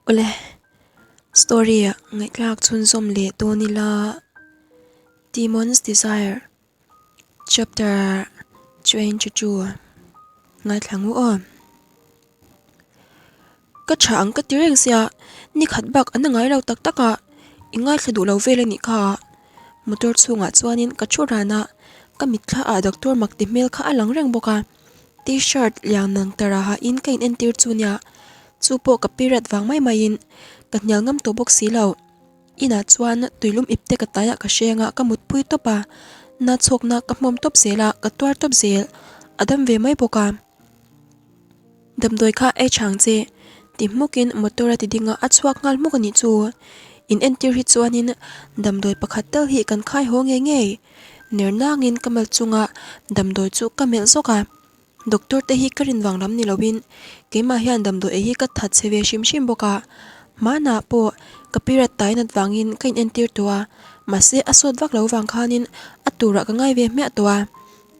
Awle, story ah ngaihthlak chhunzawm leh dawn ila Demon's Desire chapter 22 ngaithla ngu aw. Ka tha ang ka ti reng sia, ni khat bak an la ngai lo tak tak a, i ngaithla duh lo vel a nih kha. Motor chhungah chuanin ka thu ran a, ka mitthla ah doctor mak ti hmel kha a lang reng bawk a. T-shirt lian nang tara hain ka inentir chu nia, chu pawh ka period vang mai maiin ka hnial ngam tawh bawk si lo. Inah chuan tuilum ip te ka taiah ka hreng a, ka mutpui tawp a, na chhawkna ka hmawm tawp zel a, ka tuar tawp zel, a dam ve mai bawk a. Damdawi kha ei chhang che, ti hmukin motor a ti ding a, a chhuak nghal hmuk a nih chu. In entir hi chuanin damdawi pakhat tal hi kan khai haw ngei ngei. Ner nangin ka mal chunga damdawi chu ka melh zawk a, doctor te hi ka rin vang lam ni loin keimah hian damdawi ei hi ka that chhe ve hrim hrim bawk a, hmanah pawh ka period tai nat vangin ka in entir tawh a, mahse a sawt vak lo vang khanin a turah ka ngai ve hmiah tawh a,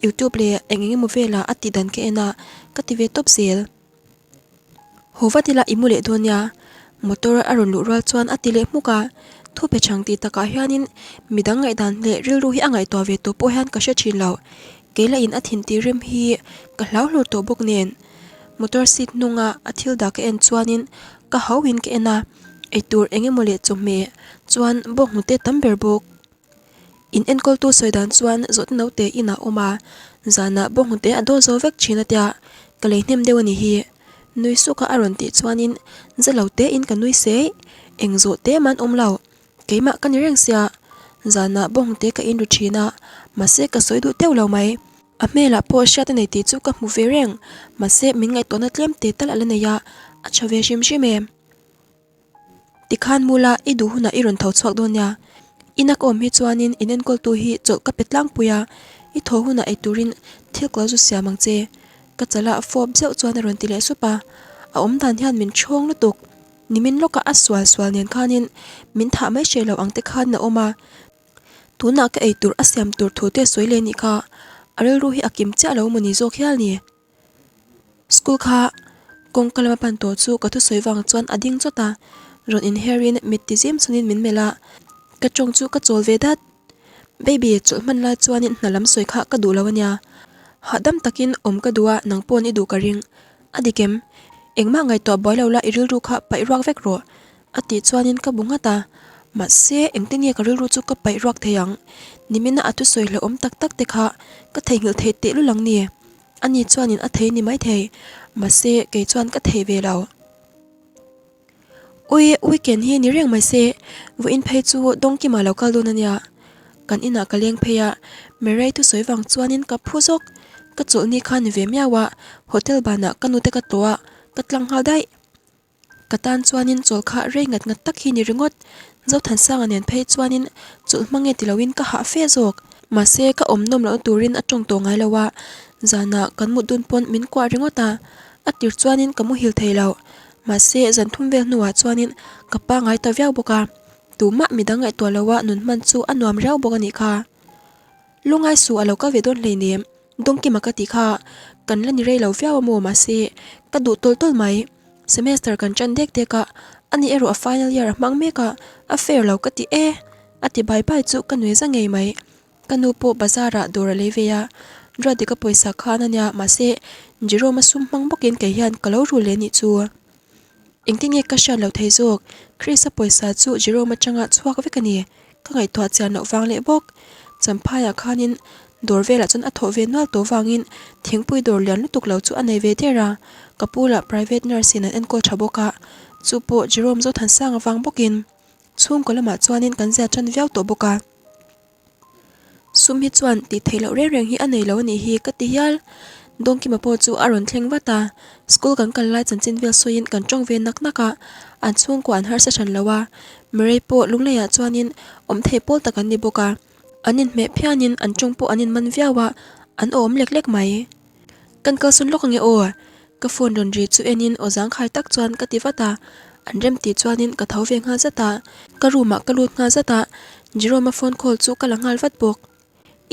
youtube leh eng eng emaw velah a tih dan ka en a, ka ti ve tawp zel. Haw vat ila i mu leh dawn nia, motor a rawn luh rual chuan a ti leh hmuk a, thu pe chhang tih takah hianin midang ngaihdan leh rilru hi a ngaihtuah ve tawh pawh hian ka hre thin lo, kei lah in a thin tih rem hi ka hlau hlur tawh bawk nen. Motor seat hnunga a thil dah ka en chuanin ka hau in ka en a, eitur eng emaw leh chawhmeh chuan bawnghnute tam ber bawk. In enkawltu sawi dan chuan zawhna naute inah a awm a, zanah bawnghnute a dawl zo vek thin a tia, ka lei hnem deuh a ni hi. Nui suk a a rawn tih chuanin za lo tein ka nui sei, eng zawh te man awm lo, keimah ka ni reng sia, zanah bawnghnute ka inru thin a, mahse ka sawi duh teuh lo mai. A hmelah pawh hriat a nei tih chu ka hmu ve reng, mahse min ngaihtuahna tlem te tal a la nei a, a tha ve hrim hrim em. Tikhan mula i duh hunah i rawn tho chhuak dawn nia. Ina ka awm hi chuanin in enkawltu hi chawlh ka pe tlangpui a, i thaw hunah ei turin thil ka lo zu siam ang che. Ka chala fawp zeuh chuan a rawn ti leh sup a, a awm dan hian min ṭhawng lutuk. Nimin lawkah a sual sual nen khanin min thah mai hreh lo ang te khan a awm a. Tunah ka ei tur a siam tur thu te sawi leh nih kha a rilru hi a kim chiah lo maw ni zawk hial ni. School kha kawngka lama pan tawh chu ka thusawi vang chuan a ding chawt a, rawn inher in mit ti zim chhunin min melh a, ka tawng chu ka chawl ve dat. Baby, chawlh hman lai chuanin hna lam sawi kha ka duh lo ania, hahdam takin awm ka duh a, nang pawn i duh ka ring. A dik em? Engmah ngaihtuah buai lo la i rilru kha paih ruak vek rawh a tih chuanin ka bu nghat a, mahse engtin nge ka rilru chu ka paih ruak thei ang? Nimina a thusawi hlauhawm tak tak te kha ka theihnghilh thei tehlul ang ni. Ani chuanin a thei ni maithei, mahse kei chuan ka thei ve lo. Ui, weekend hi ni reng mai se, vawiin phei chu Dawngkima lo kal dawn ania. Kan inah ka leng phei a, Mary thusawi vang chuanin ka phu zawk. Ka chawlhni kha ni ve miau a, hotel banah ka nute ka tlawh a, ka tlang nghal daih. Ka tan chuanin chawl kha rei ngat ngat tak hi ni ringawt. Zothansanga nen phei chuanin chawlh hmang nge ti loin ka hah fe zawk. Mahse ka awm nawm lohna turin a tawng tawh ngai lo a, zanah kan mut dun pawn min kuah ringawt a, a tir chuanin ka muhil thei lo. Mahse zan thum vel hnuah chuanin ka pangai ta viau bawk a, tumah midang ngaihtuah loa nun hman chu a nuam riau bawk a nih kha. Lungai suh a lo kal ve dawn hleinem, Dawngkima ka tih kha kan la ni rei lo viau a maw mahse ka duh tawl tawl mai. Semester kan ṭan dek dek a, ani erawh a final year a hmang mek a, a fair lo ka ti e a ti bai bai chu ka nui za ngei mai. Ka nu pawh bazar ah dawr a lei ve a, Ruatdika pawisa khan a nia mahse Jerome a sum hmang bawkin kei hian ka lo rul leh nih chu. Engtin nge ka hriat loh thei zawk, Chris-a pawisa chu Jerome atanga chhuak vek a ni. Ka ngaihtuah chian loh vang leh bawk. Champhaiah khanin dawr velah chuan a thawh ve nual tawh vangin thingpui dawr lian lutuk lo chu a nei ve der a, ka pu lah private nurse in an enkawl tha bawk a, chu pawh Jerome Zothansanga vang bawkin chhungkaw lamah chuanin kan zia tan viau tawh bawk a. Sum hi chuan tih theih loh reng reng hi a nei lo a nih hi ka ti hial. Dawngkima pawh chu a rawn thleng vat a, school kan kal lai chanchin vel sawiin kan tawng ve nak nak a, an chhungkua an harsa hran lo a, Murray pawh lungleiah chuanin awm thei pawl tak an ni bawk a, an inhmeh phianin an tawng pawh an inman viau a, an awm lek lek mai. Kan kalsawn lawk ange aw? Ka phone rawn ri chu enin aw zangkhai tak chuan ka ti vat a, an rem tih chuanin ka tho ve nghal zat a, ka room ah ka lut nghal zat a, Jerome-a phone call chu ka la nghal vat bawk.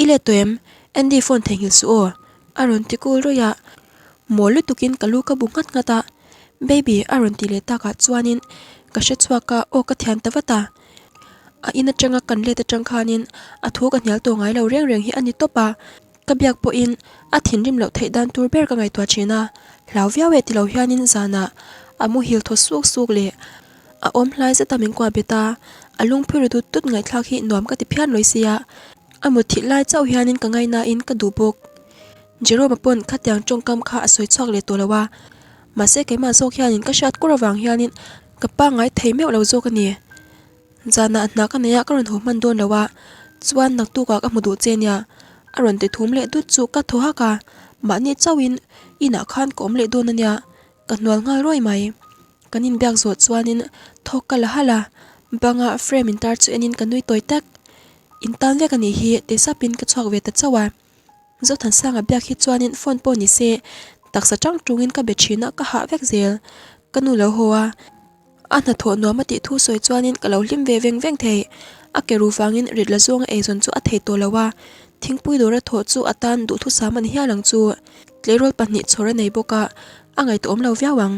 I let tawh em? Andy phone theihnghilh suh aw? A rawn ti kul ruih a, mawl lutukin ka lu ka bu nghat nghat a, Baby a rawn ti leh takah chuanin. Ka hre chhuak a, aw ka thian ta vat a. A in atanga kan let atang khanin a thu ka hnial tawh ngai lo reng reng hi a ni tawp a. Ka biak pawhin a thinrim loh theih dan tur ber ka ngaihtuah thin a, hlau viau e tilo hianin zanah a muhil thaw suk suk leh a awm hlai zeta min kuah bet a, a lungphi ru dut dut ngaihthlak hi nuam ka ti phian lawi sia, a mut thih lai chauh hianin ka ngaihnain ka duh bawk. Jerome-a pawn khatiang tawngkam kha a sawi chhuak leh tawh lo a, mahse keimah zawk hianin ka hriat kur avang hianin ka pangngai thei meuh lo zawk a ni. Zanah hna ka nei a ka rawn haw hman dawn lo a, chuan naktukah ka hmu duh che nia a rawn ti thum leh dut chu ka thaw hak a, mahni chauhin inah khan ka awm leh dawn a nia, ka hnual nghal ruai mai. Kan inbiak zawh chuanin thawk ka la halh a, banga frame intar chu enin ka nui tawi tak. Intan vek a nih hi ti sapin ka chhuak ve ta chauh a. Zothansanga biak hi chuanin phone pawh ni se taksa tang tungin ka be thin a ka hah vek zel. Ka nu lo haw a, a hnathawh nuam a tih thu sawi chuanin ka lo hlim ve veng veng thei. A ke ru vangin rit la zawnga eizawn chu a thei tawh lo a, thingpui dawra thawh chu a tan duhthusam a ni hial ang chu. Tleirawl pahnih chhawr a nei bawk a, a ngaihtuahawm lo viau ang.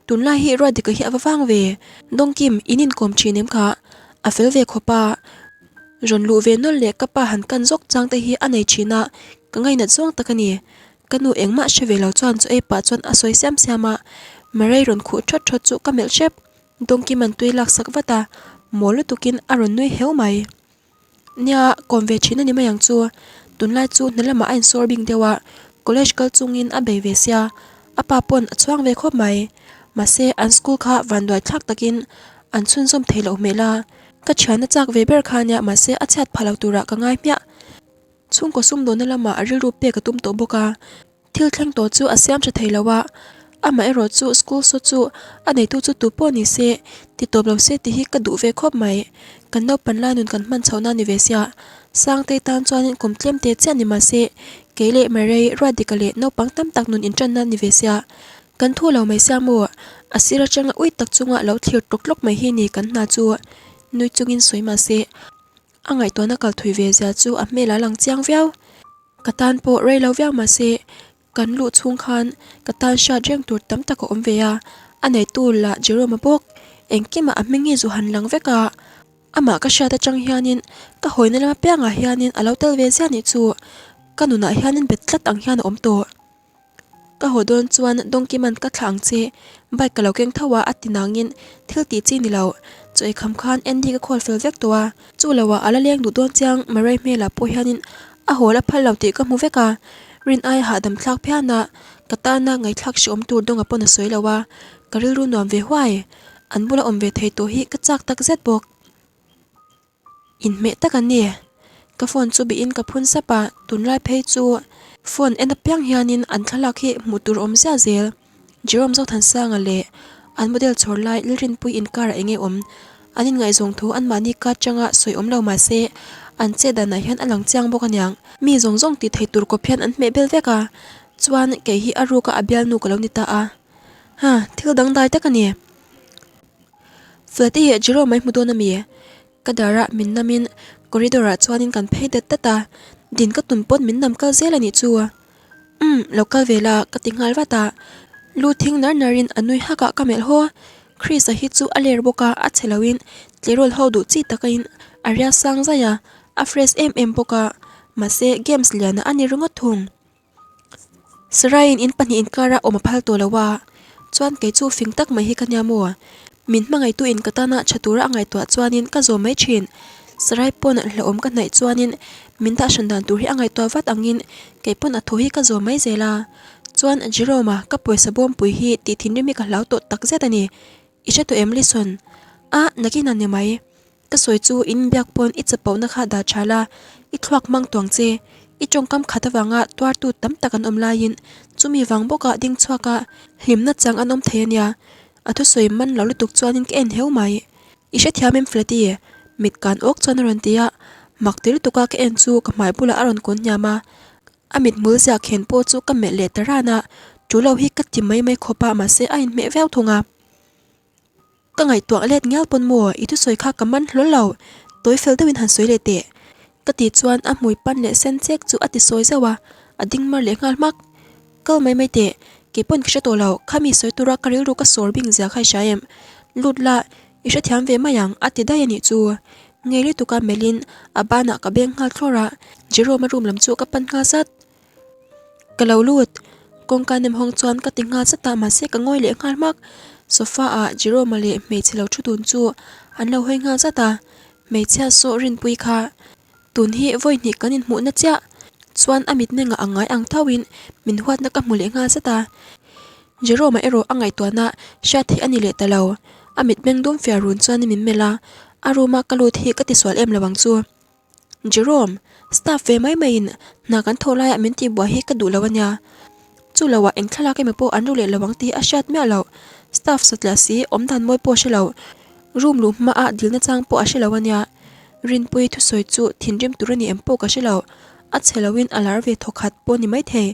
Tunlai hi Ruatdika hi a va vang ve. Dawngkim, in inkawm thin em kha? A fel ve khawp a. Rawn luh ve nawlh leh ka pa han kan zawk chang te hi a nei thin a, ka ngainat zawng tak a ni. Ka nu engmah hre ve lo chuan chaw ei pah chuan a sawi siam siam a, Marei rawn khuh thawt thawt chu ka melh hrep. Dawngkim an tui laksak vat a, mawl lutukin a rawn nui heu mai. Nia, kawm ve thin a ni mai ang chu. Tunlai chu hna lamah a insawr bing deuh a, college kal chungin a bei ve sia, a pa pawn a chhuang ve khawp mai. Mahse, an school kha vanduai thlak takin an chhunzawm thei loh hmel a, ka thianna chak ve ber kha nia mahse a chhiat phah lo turah ka ngai hmiah. Chhungkaw sumdawnna lamah a rilru pek a tum tawh bawk a. Thil thleng tawh chu a siam tha thei lo a, amaherawh chu school saw chu a neitu chu tu pawh ni se, ti tawp lo se tih hi ka duh ve khawp mai. Kan naupan lai nun kan hman chhohna ni ve sia, Sangtei tan chuanin kum tlem te chiah ni mah se, kei leh Marei, Ruatdika leh naupang tam tak nun intanna ni ve sia, kan thu lo mai sia maw? A sir atanga ui tak chunga lo thlir tlawk tlawk mai hi ni kan hna chu nui chungin sawi mah se, a ngaihtuahna kal thui ve zia chu a hmel a lang chiang viau. Ka tan pawh rei lo viau mah se, kan luh chhung khan ka tan hriat reng tur tam tak a awm ve a, a neitu lah Jerome-a bawk, engkimah a hming hi zu han lang vek a, amah ka hriat atang hianin ka hawina lam apiangah hianin a lo tel ve ziah nih chu ka nunah hianin bet tlat ang hian a awm tawh. Ka haw dawn chuan Dawngkima'n ka thlah ang che, bike ka lo keng tho a a ti nangin thil tih chi ni lo. Chaw ei kham khan Andy ka khawl fel vek tawh a, chu lo ah a la leng duh dawn chiang Murray hmelah pawh hianin a hawl a phal lo tih ka hmu vek a, rin aia hahdam thlak phian a, ka tana ngaihthlak hrehawm tur dawnga pawn a sawi lo a, ka rilru nuam ve huai. An bula awm ve thei tawh hi ka chak tak zet bawk. Inhmeh tak an ni. Ka phone chu bihin ka phun sap a, tunlai phei chu phone en apiang hianin an thlalak hi hmuh tur awm ziah zel. Jerome Zothansanga leh an model chhawr lai Lalrinpui inkarah eng nge awm? An inngaihzawng thu anmahni ka atanga sawi awm lo mahse an chet danah hian a lang chiang bawk aniang. Mi zawng zawng tih theih tur kawp hian an hmeh bel vek a, chuan kei hi a ruka a bialnu ka lo ni ta a. Ha, thil dangdai tak a ni. Flat i Jerome mai hmu dawn a mi? Ka dar ah min nam in corridor ah chuan in kan phei dat dat a, din ka tum pawn min nam kal zel a nih chu. Umm, lo kal ve la ka ti nghal vat a, lu thing nar nar in a nui hak ah ka melh haw. Chris a hi chu a ler bawk a, a chhe lo in tleirawl ho duh chi tak a in a ria sang zai a, a fresh em em bawk a, mahse games lian ah a ni ringawt thung. Saraiin in pahnih inkara awm a phal tawh lo a, chuan kei chu fing tak mai hi ka nia maw? Min hmangaihtuin ka tana tha tura a ngaihtuah chuanin ka zawm mai thin. Sarai pawn hlauhawm ka hnaih chuanin min dah hran dan tur hi a ngaihtuah vat angin kei pawn a thaw hi ka zawm mai zel a. Chuan Jerome-a ka pawisa bawmpui hi tih thinrim hi ka hlau tawh takzet a ni. I hre tawh em Lison? A, nakin a ni mai. Ka sawi chu in biak pawn i chapauhna kha dah tha la, i thluak hmang tuang che. I tawngkam khat avanga tuartu tam tak an awm laiin chumi vang bawkah ding chhuak a, hlimna chang an awm thei a nia. A thusawi man lo lutuk chuanin ka en heu mai. I hrethiam em Freddy? Mit kan awk chuan a rawn ti a, mak ti lutuka ka en chu ka hmai bulah a rawn kun hniam a. A mithmul ziah khen pawh chu ka melh leh ta ran a, chu lo hi ka ti mai mai khawp a mahse a inhmeh viau thung a. Ka ngaihtuah let ngial pawn maw i thusawi kha ka man hlawl lo, tawi fel deuhin han sawi leh teh. Ka tih chuan a hmui pan leh sen chek chu a ti sawi zauh a, a ding mar leh nghal hmak. Kal mai mai teh, kei pawn ka hre tawh lo, khami sawi tura ka rilru ka sawr bing zia kha i hria em? Lut la, i hrethiam ve mai ang a ti daih a nih chu. Ngei lutuk a melhin a banah ka beng nghal thlawr a, Jerome-a room lam chu ka pan nghal zat. Ka lo lut, kawngka nem hawng chuan ka ti nghal zat a mahse ka ngawi leh nghal hmak. Sofa ah Jerome-a leh hmeichhe lo thu dun chu an lo hawi nghal zat a, hmeichhia saw rinpui kha Tun hi vawi hnih kan inhmuhna chiah chuan a mitmengah a ngai ang thauhin min huatna ka hmu leh nghal zat a. Jerome-a erawh a ngaihtuahna hriat theih a ni leh ta lo. A mitmeng dum fiah run chuan min melh a, a room-a ka lut hi ka tisual em lo ang chu. Jerome, staff ve mai maiin hna kan thawh laiah min tihbuai hi ka duh lo a nia. Chu loah eng thlalak emaw pawh an ru leh lo ang tih a hriat miah loh. Staff satliah si awmdan mawi pawh a hre lo. Room luh hmaah dilna chang pawh a hre lo a nia. Rinpuii thusawi chu thinrim tur a ni em pawh ka hre lo. A chhe loin a lar ve thaw khat pawh ni maithei.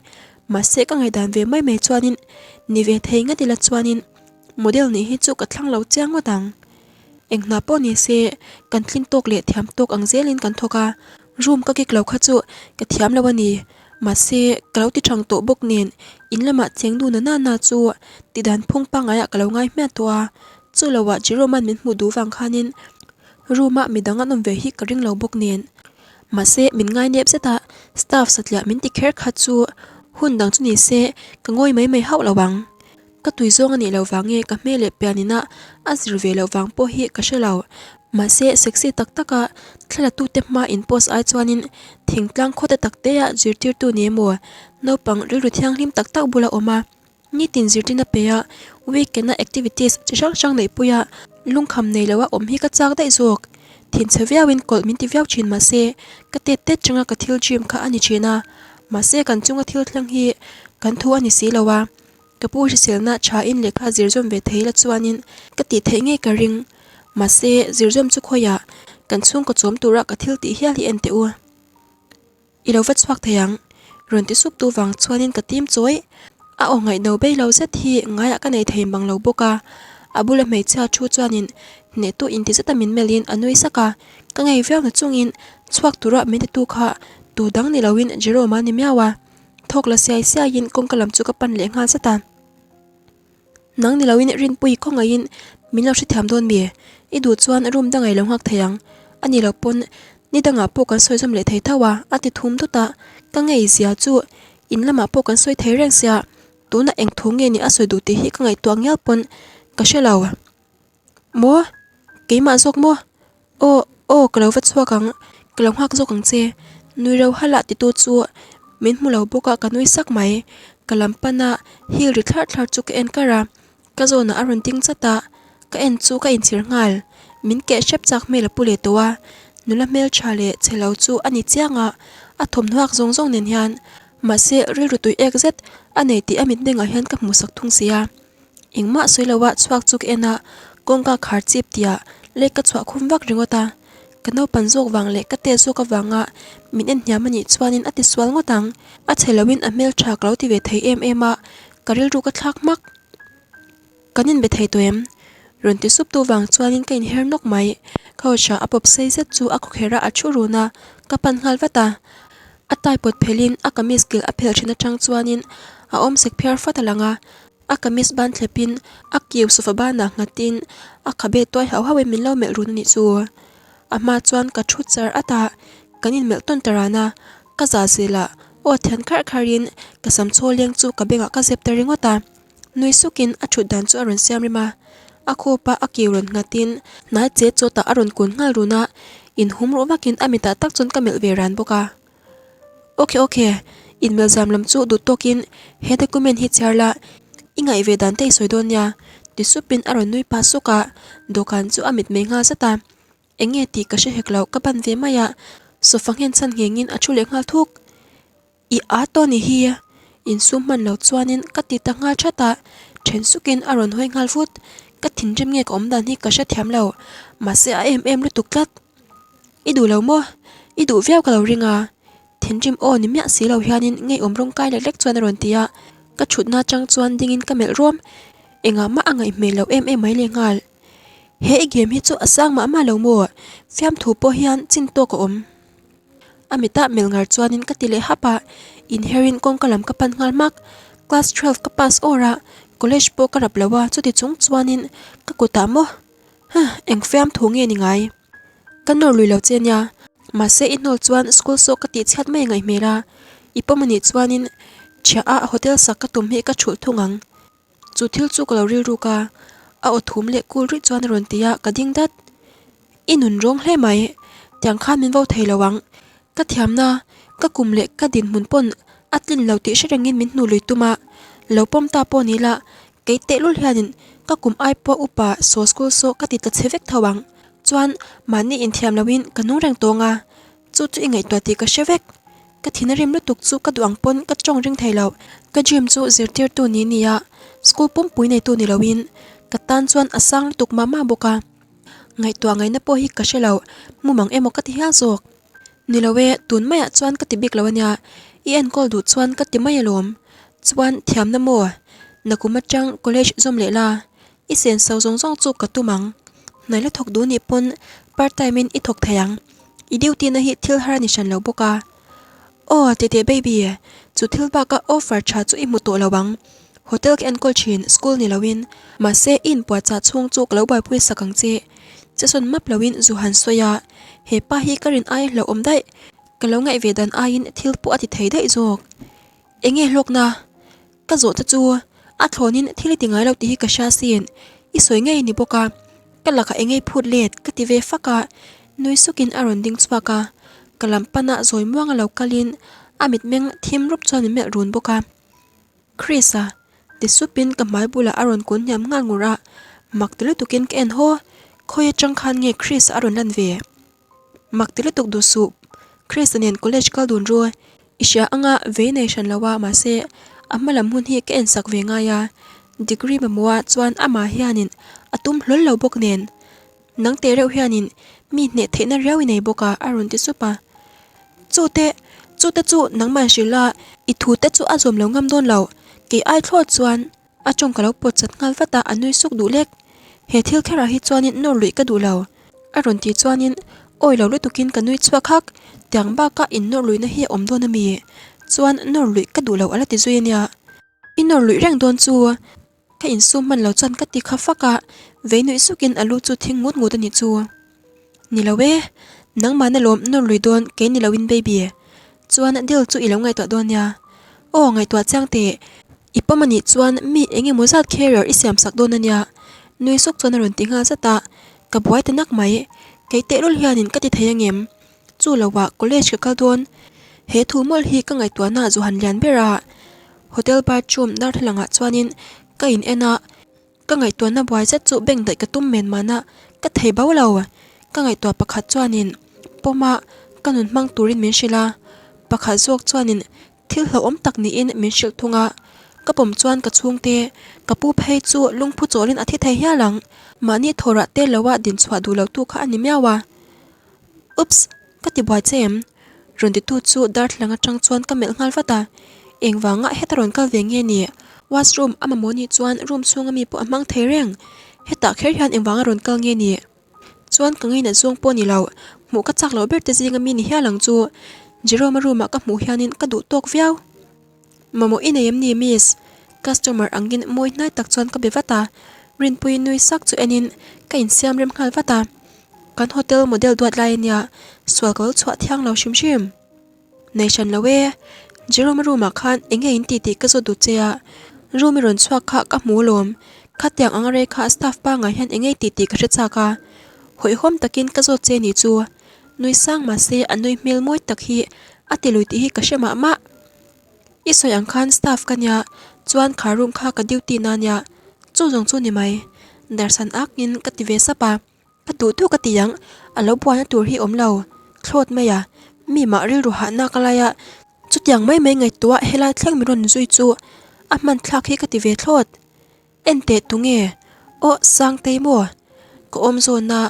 Mahse ka ngaihdan ve mai mai chuanin ni ve thei ngat ila chuanin model nih hi chu ka thlang lo chiang ngawt ang. Eng hna pawh ni se kan tlin tawk leh thiam tawk ang zelin kan thawk a, room ka kik lo kha chu ka thiam lo a ni. Mahse ka lo ti thang tawh bawk nen in lamah cheng nu na na chu tidan phung pangaiah ka lo ngai hmiah tawh a, chu loah Jerome-a'n min hmuh duh vang khanin Room ah midang an awm ve hi ka ring lo bawk nen. Mahse min ngai nep zet a, staff satliah min ti kher kha chu hun dang chu ni se ka ngawi mai mai hauh lo ang. Ka tui zawng a nih loh vang nge ka hmel leh pian ina a zir ve loh vang pawh hi ka hre lo. Mahse sexy tak tak a thla tu te hma in post ai chuanin thingtlang khaw te tak te ah zirtirtu ni emaw naupang rilru thianghlim tak tak bula awm a. Nitin zirtirna pe a, weekend a activities chi hrang hrang neih pui a, lungkham nei lo a awm hi ka chak daih zawk. Thinchhe viauin kawlh min ti viau thin mahse, ka tet tet changa ka thil dream kha a ni thin a, mahse kan chunga thil thleng hi kan thu a ni si lo a, ka pu hriselna tha in lehkha zir zawm ve thei la chuanin ka tih theih ngei ka ring. Mahse, zir zawm chu khawiah kan chhungkaw chawm tura ka thil tih hial hi en teh u. I lo va chhuak thei ang. Rawn ti sup tu vang chuanin ka tim chawi. A aw ngaihno bei lo zet hi ngaiah ka nei thei mang lo bawk a. A bula hmeichhia thu chuanin hnehtu inti zeta min melhin a nui sak a. Ka ngei viau na chungin chhuak tura min titu kha tu dang ni loin Jerome-a ni miau a. Thawk la siai siaiin kawngka lam chu ka pan leh nghal zat a. Nang ni loin Rinpuii khawngaihin min lo hrethiam dawn mi? I duh chuan room dangah i lo nghak thei ang. A ni lo pawn ni dangah pawh kan sawi zawm leh thei tho a, a ti thum dut a. Ka ngei zia chu in lamah pawh kan sawi thei reng sia, tunah eng thu nge ni a sawi duh tih hi ka ngaihtuah ngial pawn ka hre lo. Maw? Keimah zawk maw? Aw, aw ka lo va chhuak ang, ka lo nghak zawk ang che. Nui ro hala titu chu min hmu lo bawk a ka nui sak mai. Ka lam pana hil ri thlarh thlarh chu ka en kar a, ka zawnah a rawn ding chat a, ka en chu ka inchhir nghal. Min keh hrep chak hmel a pu leh tawh a, nula hmeltha leh chhe lo chu a ni chiang a, a thawmhnuak zawng zawng nen hian mahse rilru tui ek zet a nei tih a mitmengah hian ka hmuhsak thung si a. Engmah sawi lo a chhuak chu ka en a, kawngka khar chip tihah lei ka chhuah khum vak ringawt a, ka naupan zawk vang leh ka tet zawk avanga min en hniam anih chuanin a ti sual ngawt ang, a chhe loin a hmeltha ka lo ti ve thei em em a, ka rilru ka thlak hmak. Kan inbe thei tawh em? Rawn ti sup tu vang chuanin ka inher nawk mai, couch ah a pawp sei zet chu a khawkherh a a thu run a, ka pan nghal vat a, a tie pawt phelhin a kamis kilh a phelh thin atang chuanin a awm sek phiar fat a lang a, A kamis ban thlepin a kiu sofa banah nghatin a khabe tuai hauh hauhin min lo melh run a nih chu. A hma chuan ka thu char at a, kan inmelh tawn ta ran a, ka zah zelah aw thian kharh kharhin ka sam chaw leng chu ka bengah ka zep ta ringawt a. Nui sukin a thut dan chu a rawn siam rem a, a khupa a kiu rawn nghatin hnai che chawtah a rawn kun nghal run a, inhum ruh vakin a mitah tak chuan ka melh ve ran bawk a. Ok ok, inmelh zam lam chu duh tawkin he document hi chhiar la, i ngaih ve dan te i sawi dawn nia, ti supin a rawn nui pah suk a, dawhkan chu a mitmei nghal zat a, eng nge tih ka hre hek lo ka ban ve mai a, sofa nghen chhan nghengin a thu leh nghal thuk. I aa tawh ni hi, insum hman lo chuanin ka ti ta nghal that a, then sukin a rawn hawi nghal vut, ka thinrim nge ka awm dan hi ka hrethiam lo, mahse a em em lutuk tlat. I duh lo maw? I duh viau ka lo ring a. Thinrim aw ni miah si lo hianin ngeiawm rawng kai lek lek chuan a rawn ti a. Ka thutna atang chuan dingin ka melh rawm. Engah mah a ngaih hmel loh em em mai leh nghal. He i game hi chu a sang mah mah lo maw? Fiamthu pawh hian chin tawk a awm. A mitah melh ngar chuanin ka ti leh hap a. Inherin kawngka lam ka pan nghal hmak. Class 12 ka pass awr a. College pawh ka rap lo a, chuti chung chuanin ka kutah maw? Huh, eng fiam thu nge ni ngai? Ka nawr lui lo che nia, mahse i hnawl chuan school saw ka tih chhiat mai ngaih hmel a, i pawm anih chuanin ṭhiah a hotel sak ka tum hi ka ṭhulh thung ang. Chu thil chu ka lo rilruk a, a aw thum leh kul ruih chuan a rawn ti a, ka ding dat. I nun rawng hle mai, tiang khan min vo thei lo ang. Ka thiamna, ka kum leh ka dinhmun pawn a tlin lo tih hre rengin min hnu lui tum a, lo pawm ta pawh ni la, kei tehlul hianin ka kum ai pawh upa saw school saw ka ti tla chhe vek tho ang. Chuan mahni inthiam loin ka nung reng tawng a, chu chu i ngaihtuah tih ka hre vek. Ka thin a rim lutuk chu ka duh ang pawn ka tawng ring thei lo. Ka dream chu zirtirtu ni nia, school pumpui neitu ni loin ka tan chuan a sang lutuk mah mah bawk a. Ngaihtuah ngaihna pawh hi ka hre lo, mumang emaw ka ti hial zawk. Ni lo e, tun maiah chuan ka ti bik lo ania, i enkawl duh chuan ka ti mai alawm. Chuan thiamna maw? Nakum atang college zawm leh la, i senso zawng zawng chu ka tum ang. Hnai la thawk duh nih pawn part time in i thawk thei ang, i duty na hi thil har a ni hran lo bawk a. Aw tete baby, chu thil baka offer tha chu i hmu tawh lo ang. Hotel ka enkawl thin, school ni loin. Mahse i inpuahchah chhung chu ka lo buaipui sak ang che. Che sawn map loin zu han sawi a, he pa hi ka rin ai hlauhawm daih, ka lo ngaih ve dan aiin thil pawh a ti thei daih zawk. Enge hlawkna? Ka zawh te chu a thlawnin thil i ti ngai lo tih hi ka hria sin, i sawi ngei ni bawk a, ka lakah engei phut let ka ti ve fak a, nui sukin a rawn ding chhuak a, ka lam pana zawi muanga lo kalin a mitmeng thim rup chuan min melh run bawk a. Chris-a ti supin ka hmai bulah a rawn kun hniam nghal ngur a, mak ti lutukin ka en haw, khawi atang khan nge Chris-a a rawn lan ve? Mak ti lutuk duh suh, Chris-a nen college kal dun ru, i hria anga vei nei hran lo a mahse a hma lam hun hi ka en sak ve ngai a, degree mamawh ah chuan amah hianin a tum hlawl lo bawk nen nang teh reuh hianin mi hneh theihna riau i nei bawk a a rawn ti sup a. Chute, chute chu nangmah hrilh a, i thu te chu a zawm lo ngam dawn lo, kei ai thlawt chuan A tawng ka lo pawt chat nghal vat a, a nui suk duh lek. He thil kherah hi chuanin nawr luih ka duh lo. A rawn tih chuanin awi lo lutukin ka nui chhuak hak. Tiang baka in nawr luihna hi a awm dawn a mi? Chuan nawr luih ka duh lo a la ti zui a nia. I nawr luih reng dawn chu ka insum hman lo chuan ka ti kha fak a, vei nuih sukin a lu chu thing ngut ngut a nih chu. Ni lo e, nangmahna lawm nawr lui dawn kei ni loin baby. Chuan deal chu i lo ngaihtuah dawn nia. Aw ngaihtuah chiang teh, i pawm a nih chuan mi eng emaw zat carrier i siam sak dawn a nia. Nui suk chuan a rawn ti nghal zat a, ka buai ta nak mai. Kei tehlul hianin ka ti thei angem? Chu loah college ka kal dawn. He thu mawlh hi ka ngaihtuahna zu han lian ber a. Hotel bathroom darthlalangah chuanin ka in en a. Ka ngaihtuahna buai zet chu bank daih ka tum men mahna ka thei bo lo. Ka ngaihtuah pakhat chuanin pawma ka nun hmang turin min hrilh a, pakhat zawk chuanin thil hlauhawm tak niin min hrilh thung a. Ka pawm chuan ka chhungte ka pu phei chu lungphu chawlin a thi thei hial ang. Mahni thawrah te loa dinchhuah duh lotu kha a ni miau a. Oops! Ka ti buai che em? Rawn titu chu darthlalang atang chuan ka melh nghal vat a, engvanga heta rawn kal ve nge ni? Washroom a mamawh nih chuan room chhunga mi pawh a hmang thei reng, hetah kher hian engvanga rawn kal nge ni? Chuan ka ngainat zawng pawh ni lo, hmuh ka chak loh ber te zinga mi ni hial ang chu. Jerome-a room ah ka hmuh hianin ka duh tawk viau. Mamawh i nei em ni miss? Customer angin mawi hnai tak chuan ka be vat a, Rinpuii nui sak chu enin ka insiam rem nghal vat a. Kan hotel model duat lai ania sual ka lo chhuah thiang lo hrim hrim. Nei hran lo e, Jerome-a room ah khan eng nge in tih tih ka zawt duh che a, room i rawn chhuak kha ka hmu alawm, khatiang anga rei kha staff pangai hian eng nge i tih tih ka hre chak a, hawihhawm takin ka zawt che nih chu. Nui sang mahse a nui hmel mawi tak hi a ti lui tih hi ka hre mah mah. I sawi ang khan staff ka nia, chuan kha room kha ka duty na nia, chu zawng chu ni mai. Darsan akin ka ti ve sap a, ka duh duh ka ti ang, a lo buaina tur hi awm lo, thlawt mai a, mi mah rilru hahna ka lai a, chutiang mai mai ngaihtuah helai thleng min rawn zui chu a hman thlak hi ka ti ve thlawt. Enteh tunge? Aw Sangtei maw? Ka awm zawn a,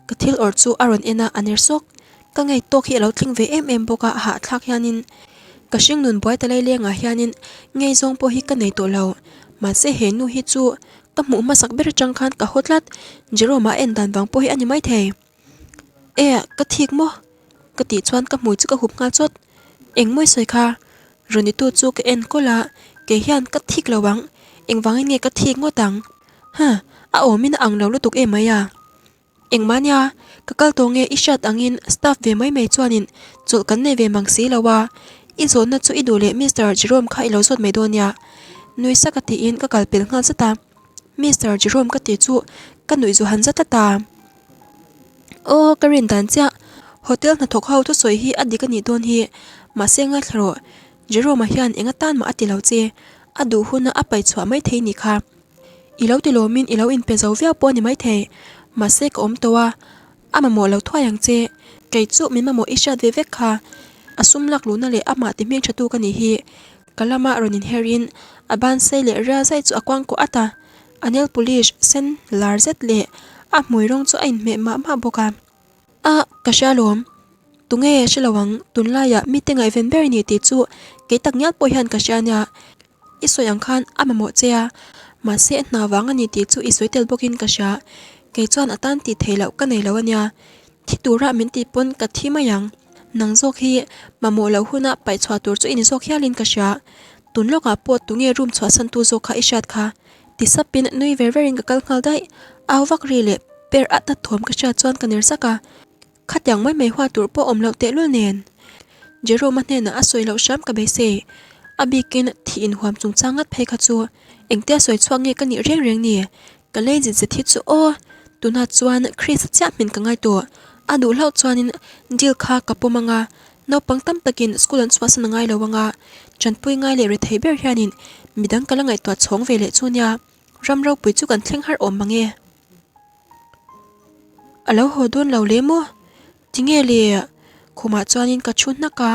ka thil awrh chu a rawn en a, a ner sawk. Ka ngei tawk hi a lo thleng ve em em bawk a, a hahthlak hianin ka hringnun buai ta lailengah hianin ngei zawng pawh hi ka nei tawh lo. Mahse he nu hi chu ka hmuh hmasak ber atang khan ka haw tlat, Jerome-a a en dan vang pawh hi a ni maithei. E, ka thik maw? Ka tih chuan ka hmui chu ka hup nghal chawt. Engmaw i sawi kha? Rawn itu chu ka en kawlh a, kei hian ka thik lo ang. Engvangin nge ka thik ngawt ang? Huh, a awmin a ang lo lutuk em mai a. Engmah nia, ka kal tawh nge i hriat angin staff ve mai mai chuanin chawlh kan nei ve mang si lo a, i zawhna chu i duh leh Mister Jerome kha i lo zawt mai dawn nia. Nui sak a tiin ka kal pel nghal zat a, Mister Jerome ka tih chu ka nuih zu han zat tlat a. Aw ka rin dan chiah, hotel hnathawk ho thusawi hi a dik a nih dawn hi, mahse ngaithla rawh, Jerome-a hian eng atan mah a ti lo che, a duh huna a paih chhuah mai thei nih kha. I lo ti lawmin i lo inpe zo viau pawh a ni maithei, mahse ka awm tawh a, a mamawh lo thuai ang che, kei chu min mamawh i hriat ve vek kha, a sum lak luhna leh amah ti hming tha tu ka nih hi, ka lama rawn inher in a ban sei leh ria zai chu a kuang kuah at a, a nail polish sen lar zet leh a hmui rawng chu a inhmeh mah mah bawk a. A, ka hria lawm. Tunge hre lo ang, tunlaiah mite ngaihven ber i ni tih chu kei tak ngial pawh hian ka hria nia. I sawi ang khan a mamawh che a, mahse a hna vang a ni tih chu i sawi tel bawkin ka hria. Kei chuan a tan tih theih loh ka nei lo a nia. Thi tura min tih pawn ka thi mai ang. Nang zawk hi mamawh loh huna paih chhuah tur chu i ni zawk hialin ka hria. Tun lawkah pawh tunge room chhuahsantu zawk kha i hriat kha? Ti sapin nui ver verin ka kal nghal daih. Au vak ri leh per at at thawm ka hriat chuan ka ner sak a. Khatiang mai mai huat tur pawh awm loh tehlul nen. Jerome-a hnenah a sawi loh hram ka beisei. A bikin thih inhuam chungchang ngat phei kha chu engtia sawi chhuak nge ka nih reng reng ni. Ka lei zit zet hi chu aw. Tunah chuan Chris-a chiah hmin ka ngai tawh. A duh hlauh chuanin deal kha ka pawm anga Naupang tam takin school an chhuahsan a ngai lo anga, tanpui ngai leh rethei ber hianin midang ka la ngaihtuah chhawng ve leh chu nia, ram ropui chu kan thleng har awm mange. A lo haw dawn lo le maw? Tinge le? Khumah chuanin ka thu hnak a,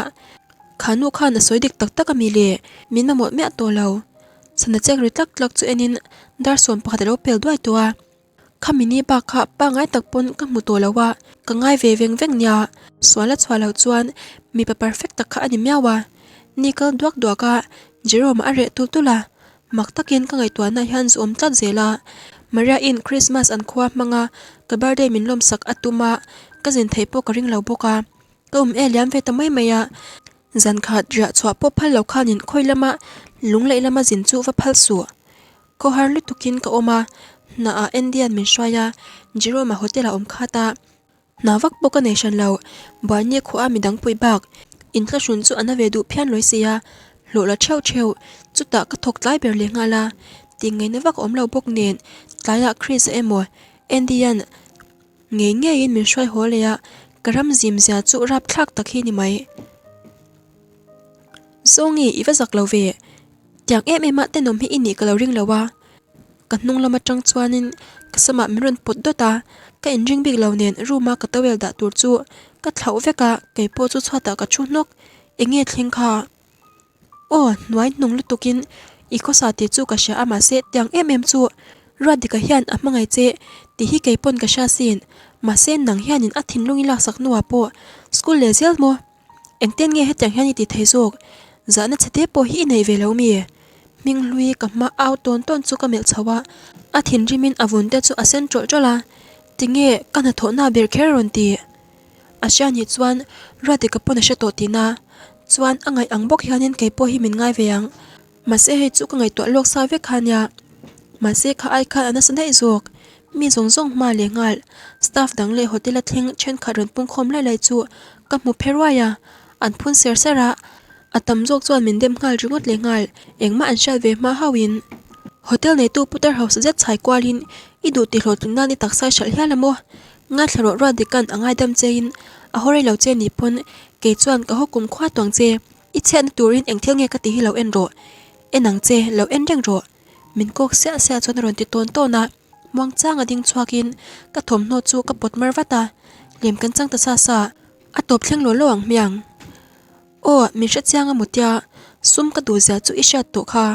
kha nu khan a sawi dik tak tak ami le? Min mamawh miah tawh lo. Sana chek ri tlak tlak chu enin dar 11 a lo pel duai tawh a. Khami ni bak kha pangngai tak pawn ka hmu tawh lo a, ka ngai ve veng veng nia. Sual a chhuah loh chuan mipa perfect tak kha a ni miau a. Ni kal duak duak a, Jerome a reh tulh tulh a. Mak takin ka ngaihtuahna hian zu awm tlat zel a. Maria-in Christmas an khua hmang a, ka birthday min lawmsak a tum a, ka zin theih pawh ka ring lo bawk a. Ka um e liam ve ta mai mai a. Zan khat riah chhuah pawh phal lo khanin khawi lama lung leh lama zin chu va phal suh. Khawhar lutukin ka awm a, hnaah Andy-a'n min hruai a, Jerome-a hotel-ah awm khat a. Hna vak pawh ka nei hran lo, Buaini khuaa midang puih bak inthlahrun chu a na ve duh phian lawi si a, hlawh la theuh theuh, chutah ka thawk tlai ber leh nghal a, tih ngaihna vak a awm lo bawk nen tlaiah Chris-a emaw Andy-a'n ngei ngeiin min hruai haw leh a, ka ram zim zia chu rapthlak tak hi ni mai. Zawngi, i va zak lo ve. Tiang em em a tenawm hi i nih ka lo ring lo a, ka hnung lam atang chuanin ka samah min rawn pawt dawt a, ka inring bik lo nen room a ka towel dah tur chu ka thlauh vek a, kei pawh chu chhuatah ka thu hnawk, eng nge thleng kha? Aw hnuai hnung lutukin i khawsa tih chu ka hria a mahse tiang em em chu Ruatdika hian a hmangaih che tih hi kei pawn ka hria sin, mahse nang hianin a thinlung i laksak hnuah pawh school leh zel maw? Engtian nge hetiang hian i ti thei zawk? Zahna chhe te pawh hi i nei ve lo mi? Hming hlui ka hma au tawn tawn chu ka melh chho a, a thinrimin a vun te chu a sen ṭawlh ṭawlh a, Tinge ka hnathawhna ber kher a rawn ti? A hria nih chuan Ruatdika pawn a hre tawh tihna chuan a ngaih ang bawk hianin kei pawh hi min ngai ve ang. Mahse hei chu ka ngaihtuah lawk sa vek kha nia. Mahse kha ai khan a nasa daih zawk. Mi zawng zawng hma leh nghal. Staff dang leh hotel a thleng thenkhat rawn pungkhawm lai lai chu ka hmu phe ruai a. An phun ser ser a. A tam zawk chuan min dem nghal ringawt leh nghal. Engmah an hriat ve hma hauhin. Hotel neitu putar hausa zet chhai kualin i duh tih hlawhtling nan i taksa i hralh hial a maw? Ngaithla rawh ruat dikan a ngaidam chein a haw rei lo che ni pawn kei chuan ka haw kum khua tuang che. I chhiatna turin eng thil nge ka tih hi lo en rawh. En ang che, lo en reng rawh. Min kawk siah siah chuan a rawn ti tawn tawn a. Muangchanga ding chhuakin ka thawmhnaw chu ka pawt mar vat a. Lem kan chang ta sa sa. A tawp thleng law law ang hmiang. Aw, min hre chiang a mutia. Sum ka duh zia chu i hriat tawh kha.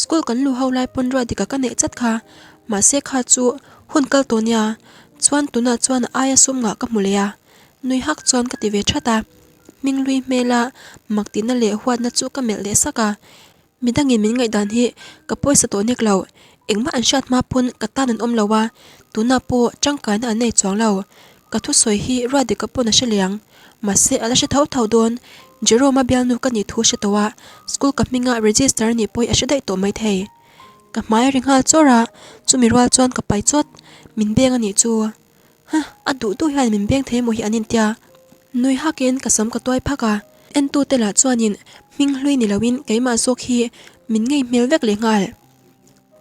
School kan luh ho lai pawn ruat dika ka neih chat kha. Mahse kha chu hun kal tawh nia. Chuan tunah chuan a aia sum ngah ka hmu leh a. Nui hak chuan ka ti ve that a. Hminglui hmela mak tihna leh huatna chu ka melh leh sak a, midangin min ngaihdan hi ka pawisa tawh nek lo, engmah an hriat hma pawn ka tan an awm lo a, tunah pawh tangkaina an nei chuang lo, ka thusawi hi Ruatdika pawn a hre liang, mahse a la hre tho tho dawn, Jerome-a bialnu ka nih thu hre tawh a, school ka hminga register a nih pawh hi a hre daih tawh maithei. Ka hmai a ri nghal chawrh a, chumi rual chuan ka pai chawt. Min beng a nih chu. Huh, a duh duh hian min beng thei emaw hi an intia. Nui hakin ka sam ka tuai phak a, entute lah chuanin hming hlui ni loin keimah zawk hi min ngei hmel vek leh nghal.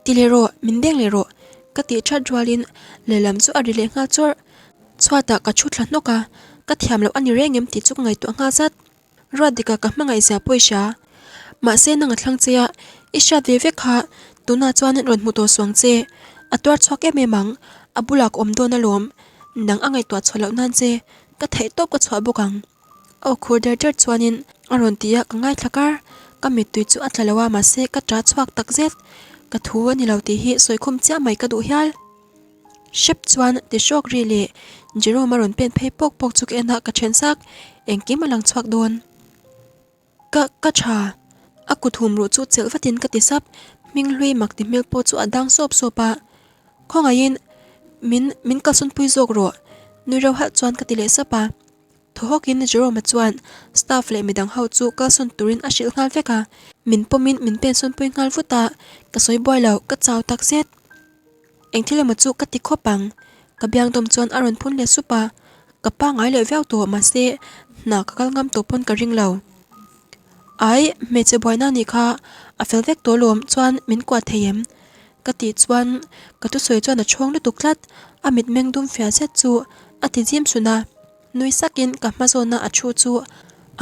Ti leh rawh, min beng leh rawh, ka tih that rualin lehlam chu a ri leh nghal chawrh. Chhuatah ka thu thla hnawk a, ka thiam loh a ni reng em tih chu ka ngaihtuah nghal zat. Ruat dikah ka hmangaih zia pawh i hria. Mahse nang a thlang che a, i hriat ve vek kha tunah chuan rawn hmu tawh suang che. A tuar chhuak em em ang, a bulah ka awm dawn alawm. Nang a ngaihtuah chhuah loh nan che, ka theih tawp ka chhuah bawk ang. A aw khur der der chuanin a rawn ti a, ka ngaithla kar. Ka mittui chu a tla lo a, mahse ka ṭah chhuak tak zet. Ka thu a ni lo tih hi sawikhum chiah mai ka duh hial. Hrep chuan ti hrawk ri leh Jerome a rawn pen phei pawk pawk chu ka en a, ka then sak, engkim a lang chhuak dawn. Ka, ka tha. A kut hum ruh chu chelh vatin ka ti sap, hming hlui mak ti hmel pawh chu a dang sawp sawp a. Khawngaihin min, min kalsawn pui zawk rawh, nui reuh halh chuan ka ti leh sap a. Thaw hawkin Jerome-a chuan staff leh midang ho chu kalsawn turin a hrilh nghal vek a, min pawmin min pensawn pui nghal vut a, ka sawi buai lo, ka chau takzet. Eng thil emaw chu ka ti khawp ang. Ka biang dawm chuan a rawn phun leh sup a, ka pangai leh viau tawh mahse hna ka kal ngam tawh pawn ka ring lo. Ai, hmeichhe buaina nih kha a fel vek tawh lawm chuan min kuah thei em? Ka tih chuan ka thusawi chuan a chhawng lutuk tlat, a mitmeng dum fiah zet chu a ti zim sun a, nui sakin ka hma zawna a thu chu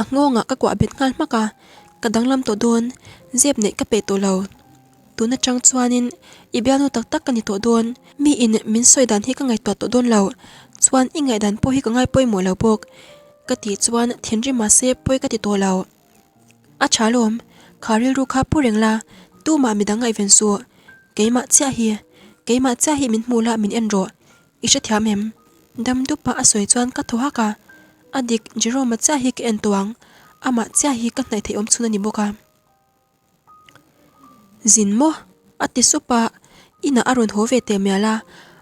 a nghawngah ka kuah bet nghal hmak a, ka danglam tawh dawn, zep neih ka peih tawh lo. Tun atang chuanin i bialnu tak tak ka ni tawh dawn. Mi in min sawi dan hi ka ngaihtuah tawh dawn lo. Chuan i ngaihdan pawh hi ka ngai pawimawh lo bawk. Ka tih chuan thinrim mahse pawi ka ti tawh lo. A tha lawm, kha rilru kha pu reng la, tumah midang ngaihven suh. Keimah chiah hi, keimah chiah hi min hmuh la min en rawh. I hrethiam em? Dam dupa a sawi chuan ka thaw hak a. A dik, Jerome-a chiah hi ka en tawh ang. Amah chiah hi ka hnaih theih awm chhun a ni bawk a. Zin maw? A ti sup a, inah a rawn haw ve teh mial a,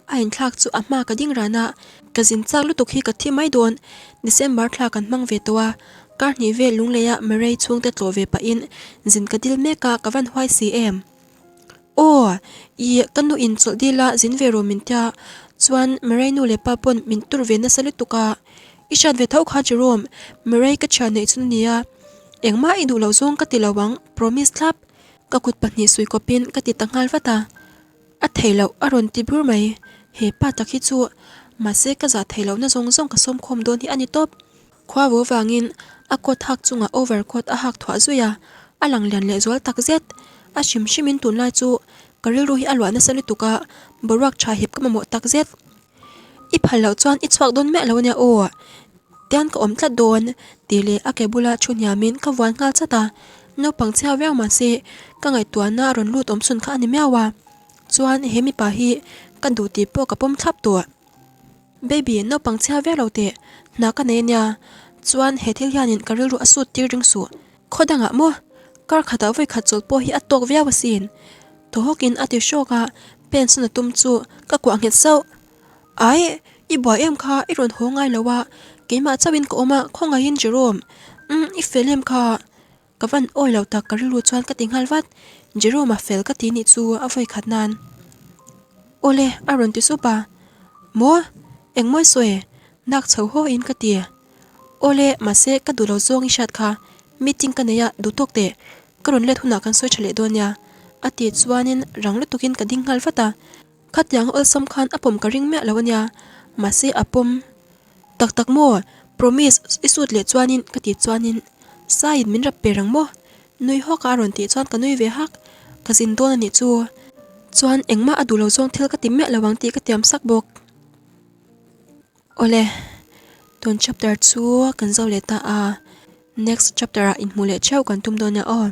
a inthlak chu a hma ka ding ran a, ka zin chak lutuk hi ka thi mai dawn, December thla kan hmang ve tawh a, kar hnih vel Lungleia Murray chhungte tlawh ve pahin zin ka dil mek a, ka van huai si em? Aw, ih ka nu in chawlh dil a zin ve rawh min tia, chuan Murray nu leh pa pawn min tur ve nasa lutuk a, I hriat ve tho kha Jerome, Murray ka thian neih chun ania, engmah i duh loh zawng ka ti lo ang, promise thlap. Ka kut pahnih sui kawpin ka ti ta nghal vat a, a thei loh a rawn ti bur mai, he pa tak hi chu mahse ka zah thei lohna zawng zawng ka sawm khawm dawn hi a ni tawp. Khua vo vangin a coat hak chungah over coat a hak thuah zui a, a lang lian leh zual tak zet. A hrim hrimin tunlai chu ka rilru hi a luah nasa lutuk a, boruak tha hip ka mamawh tak zet. I phal loh chuan i chhuak dawn miah lo ania aw, tian ka awm tlat dawn tih leh a ke bula thu hniamin ka vuan nghal chat a, naupang chhia viau mahse ka ngaihtuahna a rawn lut awm chhun kha a ni miau a, chuan he mipa hi ka duh tih pawh ka pawm thlap tawh. Baby, naupang chhia viau lo teh, hna ka nei ania, chuan he thil hianin ka rilru a sut tir ring suh. Khaw dangah maw? Kar khatah vawi khat chawlh pawh hi a tawk viau asin. Thaw hawkin a ti hrawk a, pen sawn a tum chu ka kuah nghet sauh. Ai, i buai em kha, i rawn haw ngai lo a, keimah chauhin ka awm a, khawngaihin Jerome, umm, i fel em kha? Ka van awi lo tak ka rilru chuan ka ti nghal vat, Jerome-a fel ka ti nih chu a vawi khat nan. Awle, a rawn ti sup a, Maw? Engmawi sawi? Nak chho haw in ka ti. Awle, mahse ka duh lo zawng i hriat kha, meeting ka nei a, duh tawk teh, ka rawn let hunah kan sawi tha leh dawn nia, a tih chuanin rang lutukin ka ding nghal vat a, khatiang awlsam khan a pawm ka ring miah lo ania, mahse a pawm tak tak maw, promise i sut leh chuanin ka tih chuanin Saiin min rap pe rang maw, nui hawk a a rawn tih chuan ka nui ve hak, ka zin dawn a nih chu, chuan engmah a duh lo zawng thil ka ti miah lo ang tih ka tiam sak bawk. Awle, tun chapter chu kan zo leh ta a, next chapter ah inhmuh leh theuh kan tum dawn nia aw.